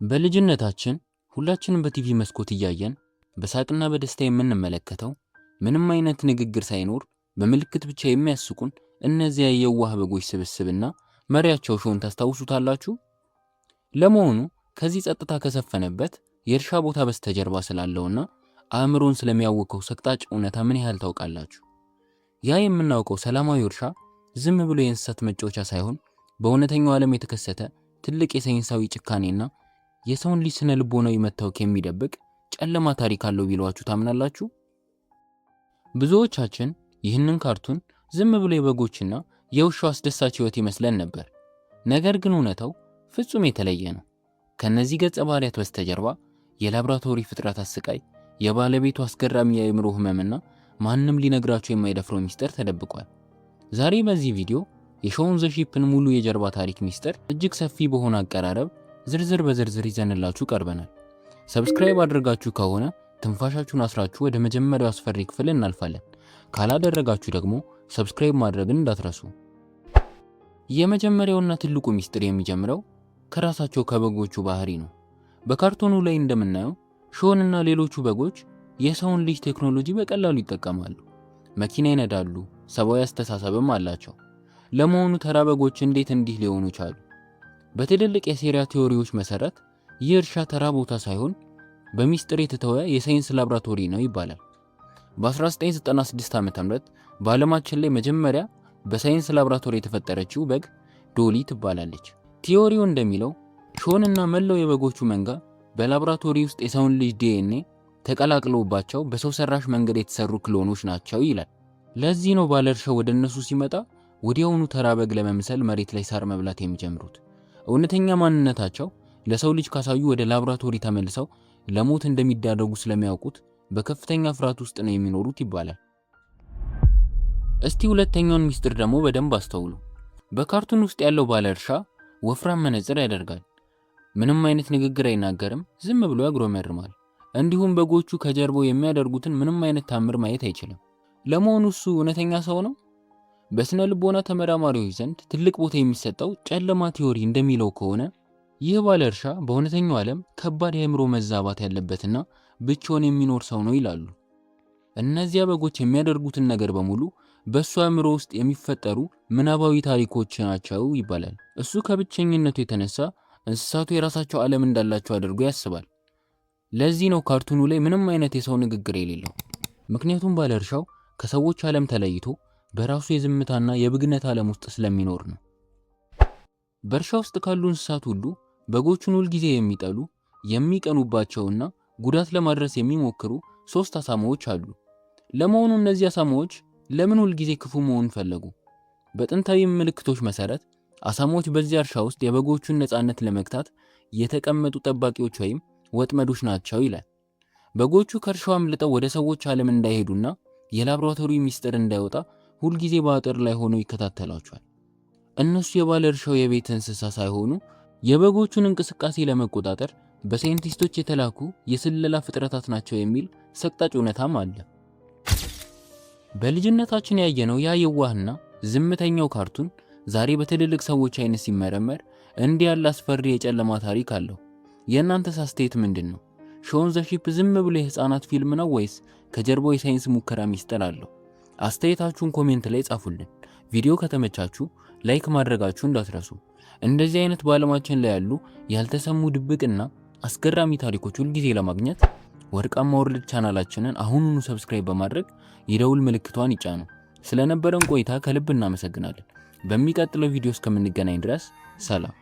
በልጅነታችን ሁላችንም በቲቪ መስኮት እያየን በሳቅና በደስታ የምንመለከተው፣ ምንም አይነት ንግግር ሳይኖር በምልክት ብቻ የሚያስቁን እነዚያ የዋህ በጎች ስብስብና መሪያቸው ሾን ታስታውሱታላችሁ? ለመሆኑ ከዚህ ጸጥታ ከሰፈነበት የእርሻ ቦታ በስተጀርባ ስላለውና አእምሮን ስለሚያውከው ሰቅጣጭ እውነታ ምን ያህል ታውቃላችሁ? ያ የምናውቀው ሰላማዊ እርሻ ዝም ብሎ የእንስሳት መጫወቻ ሳይሆን በእውነተኛው ዓለም የተከሰተ ትልቅ የሳይንሳዊ ጭካኔና የሰውን ልጅ ስነ ልቦናዊ መታወክ የሚደብቅ ጨለማ ታሪክ አለው ቢሏችሁ ታምናላችሁ? ብዙዎቻችን ይህንን ካርቱን ዝም ብሎ የበጎችና የውሻው አስደሳች ሕይወት ይመስለን ነበር። ነገር ግን እውነታው ፍጹም የተለየ ነው። ከነዚህ ገጸ ባህሪያት በስተጀርባ የላብራቶሪ ፍጥረታት ስቃይ፣ የባለቤቱ አስገራሚ የአእምሮ ህመምና ማንም ሊነግራቸው የማይደፍረው ሚስጥር ተደብቋል። ዛሬ በዚህ ቪዲዮ የ Shaun the Sheep ን ሙሉ የጀርባ ታሪክ ሚስጥር እጅግ ሰፊ በሆነ አቀራረብ ዝርዝር በዝርዝር ይዘንላችሁ ቀርበናል። Subscribe አድርጋችሁ ከሆነ ትንፋሻችሁን አስራችሁ ወደ መጀመሪያው አስፈሪ ክፍል እናልፋለን። ካላደረጋችሁ ደግሞ subscribe ማድረግን እንዳትረሱ። የመጀመሪያውና ትልቁ ሚስጥር የሚጀምረው ከራሳቸው ከበጎቹ ባህሪ ነው። በካርቱኑ ላይ እንደምናየው ሾን እና ሌሎቹ በጎች የሰውን ልጅ ቴክኖሎጂ በቀላሉ ይጠቀማሉ። መኪና ይነዳሉ፣ ሰብአዊ አስተሳሰብም አላቸው። ለመሆኑ ተራ በጎች እንዴት እንዲህ ሊሆኑ ቻሉ? በትልልቅ የሴራ theory ዎች መሰረት ይህ እርሻ ተራ ቦታ ሳይሆን በሚስጥር የተተወ የሳይንስ ላብራቶሪ ነው ይባላል። በ1996 ዓ.ም በዓለማችን ላይ መጀመሪያ በሳይንስ ላብራቶሪ የተፈጠረችው በግ ዶሊ ትባላለች። Theory ው እንደሚለው ሾን እና መላው የበጎቹ መንጋ በላብራቶሪ ውስጥ የሰውን ልጅ ዲኤንኤ ተቀላቅለውባቸው በሰው ሰራሽ መንገድ የተሰሩ clone ኦች ናቸው ይላል። ለዚህ ነው ባለእርሻው ወደ እነሱ ሲመጣ ወዲያውኑ ተራ በግ ለመምሰል መሬት ላይ ሳር መብላት የሚጀምሩት። እውነተኛ ማንነታቸው ለሰው ልጅ ካሳዩ ወደ ላብራቶሪ ተመልሰው ለሞት እንደሚዳረጉ ስለሚያውቁት በከፍተኛ ፍርሃት ውስጥ ነው የሚኖሩት ይባላል። እስቲ ሁለተኛውን ሚስጥር ደግሞ በደንብ አስተውሉ። በካርቱን ውስጥ ያለው ባለእርሻ ወፍራም መነጽር ያደርጋል። ምንም አይነት ንግግር አይናገርም፣ ዝም ብሎ ያጉረመርማል። እንዲሁም በጎቹ ከጀርባው የሚያደርጉትን ምንም አይነት ታምር ማየት አይችልም። ለመሆኑ እሱ እውነተኛ ሰው ነው? በስነ ልቦና ተመራማሪዎች ዘንድ ትልቅ ቦታ የሚሰጠው ጨለማ theory እንደሚለው ከሆነ ይህ ባለ እርሻ በእውነተኛው ዓለም ከባድ የአእምሮ መዛባት ያለበትና ብቻውን የሚኖር ሰው ነው ይላሉ። እነዚያ በጎች የሚያደርጉትን ነገር በሙሉ በእሱ አእምሮ ውስጥ የሚፈጠሩ ምናባዊ ታሪኮች ናቸው ይባላል። እሱ ከብቸኝነቱ የተነሳ እንስሳቱ የራሳቸው ዓለም እንዳላቸው አድርጎ ያስባል። ለዚህ ነው ካርቱኑ ላይ ምንም አይነት የሰው ንግግር የሌለው። ምክንያቱም ባለእርሻው ከሰዎች ዓለም ተለይቶ በራሱ የዝምታና የብግነት ዓለም ውስጥ ስለሚኖር ነው። በእርሻ ውስጥ ካሉ እንስሳት ሁሉ በጎቹን ሁልጊዜ የሚጠሉ፣ የሚቀኑባቸውና ጉዳት ለማድረስ የሚሞክሩ ሶስት አሳማዎች አሉ። ለመሆኑ እነዚህ አሳማዎች ለምን ሁልጊዜ ክፉ መሆን ፈለጉ? በጥንታዊ ምልክቶች መሰረት አሳማዎች በዚያ እርሻ ውስጥ የበጎቹን ነፃነት ለመግታት የተቀመጡ ጠባቂዎች ወይም ወጥመዶች ናቸው ይላል። በጎቹ ከእርሻው አምልጠው ወደ ሰዎች ዓለም እንዳይሄዱና የላብራቶሪ ሚስጥር እንዳይወጣ ሁልጊዜ በአጥር ላይ ሆነው ይከታተሏቸዋል። እነሱ የባለ እርሻው የቤት እንስሳ ሳይሆኑ የበጎቹን እንቅስቃሴ ለመቆጣጠር በሳይንቲስቶች የተላኩ የስለላ ፍጥረታት ናቸው የሚል ሰቅጣጭ እውነታም አለ። በልጅነታችን ያየነው ያ የዋህና ዝምተኛው ካርቱን ዛሬ በትልልቅ ሰዎች አይነት ሲመረመር እንዲህ ያለ አስፈሪ የጨለማ ታሪክ አለው። የእናንተስ አስተያየት ምንድን ነው? Shaun the Sheep ዝም ብሎ የህፃናት ፊልም ነው ወይስ ከጀርባው የሳይንስ ሙከራ ሚስጥር አለው? አስተያየታችሁን comment ላይ ጻፉልን። ቪዲዮ ከተመቻችሁ like ማድረጋችሁ እንዳትረሱ። እንደዚህ አይነት በዓለማችን ላይ ያሉ ያልተሰሙ ድብቅና አስገራሚ ታሪኮች ሁልጊዜ ለማግኘት ወርቃማ ወርልድ ቻናላችንን አሁኑኑ subscribe በማድረግ የደውል ምልክቷን ይጫኑ። ስለነበረን ቆይታ ከልብ እናመሰግናለን። በሚቀጥለው ቪዲዮ እስከምንገናኝ ድረስ ሰላም።